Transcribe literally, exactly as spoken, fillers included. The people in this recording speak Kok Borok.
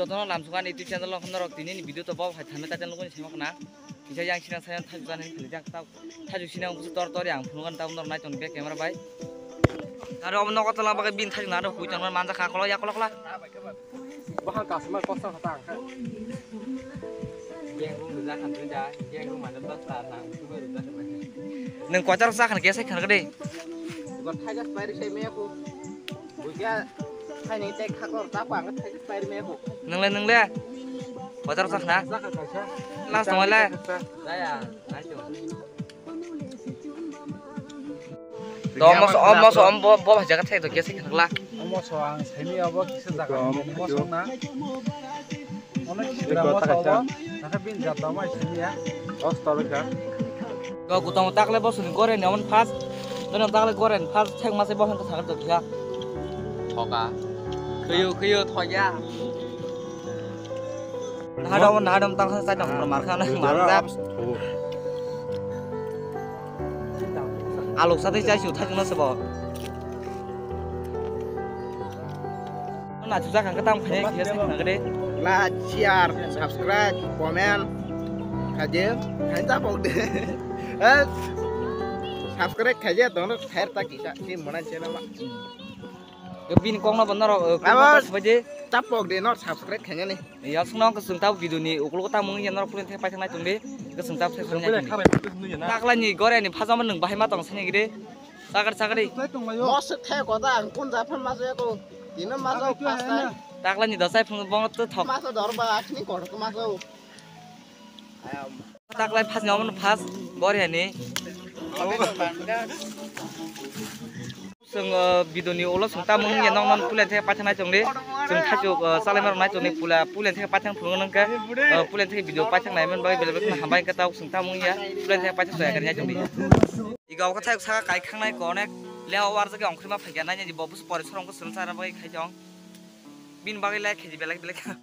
Jono lamsukani YouTube channel o norok tini ni video to bo hai thanwi title nukuni sima khna. Kisa yang sinang sayan thaju jani khali jak tau. Thaju sinang busu tor tor yang phunukani tau norok naiton be camera bai. Aro omo nogo tola bagwi bin thaju naro hui tongma manja kha kolo ya kolo kolo. Bahang customer kosa kha ta ang kha. Yang rung rwjak khan twi da, yang rung mano dos ta nang, twi rwjak khan. Nwng kochar sa khan kesa khan kade. Gon thajas pairi sai me ko. Buja, hai ni tek khakor ta ko ang thajas pairi me ko. Nwng le, nwng le. Kochar sa khna. Last tong le. Daya, nai to. To omo so, omo so, omo bo, bo jaga thai to kesa khan kla. Omo so ang semi abo kisa jaga. Omo so na. Ono kisa omo so bo. Naka bin jat omo semi ya. Os to ka. Go kutomo takle bo suni gore ne omo first. Dono takle gore ne first thek mase bo han to thak to kya. Thoka. Khayo, khayo, thoya. Nahadom, nahadom tang sa tang mar kha na mar jak. Alok sa tei chai su thai na sabo. Na chu jak kha tang phai khe se na gade. Like, share, subscribe, comment. Khaje, khain ta bok de. Eh, subscribe khaje, dono khair ta kisa, si mona channel ma. Bini kokno bo norok, eh, Abo kokno sabaidi. Chapok de, not subscribe khainani. Ya, sungno ang kasung tabo video ni, ukologo tamo wngya norok pulen thek paithak nai tongdi. Kasung tabo thek nai tongdi. Taklai ni gore ni phajama nwng bahai ma tong sini gidi. Chakri, chakri. Mosok thek kota ang kun japhan maso yako. Tino maso first time. Taklai ni dosai phung bong to thok. Maso dorba akhni kor maso. Ayam. Taklai phas ni omo phas gore ni. Chwng, uh, video ni ulo chwng tamo wngya nokno pulen thek paithak nai chwngdi. Chwng thaichuk, uh, chalaima rok nai chwngdi pula pulen thek paithak phunuk nang khe, uh, pulen thek video paithak nai man bai bele bele hambai khe tao chwng tamo wngya pulen thek paithak soya khe nai chwngdi. Iga o khe thaichuk saka kai khang nai konek leha warjak ya ongkhorma phaikya nai ni bo bus pore sorong khe chwng chara bai khai chong. Bin bagwi lai khe belai belai.